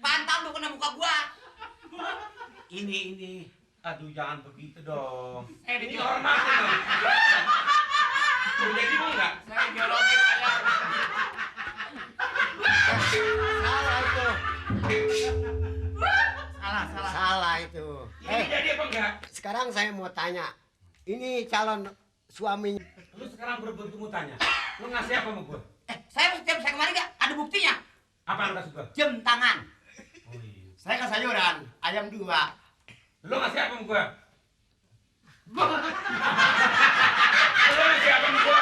Pantang lu kena muka gua. Ini. Aduh, jangan begitu dong. Dihormatin dong. Jadi mau nggak? Saya biologi aja. Salah itu. Salah. Salah itu. Ini jadi apa enggak? Sekarang saya mau tanya. Ini calon suaminya. Lu sekarang berebut mau tanya. Lu ngasih apa sama gua? Saya kemarin gak ada buktinya. Apa yang lu kasih gua? Jam tangan. Oh iya. Saya ke sayuran, ayam 2. Lu ngasih apa sama gua? Lu ngasih apa sama gua?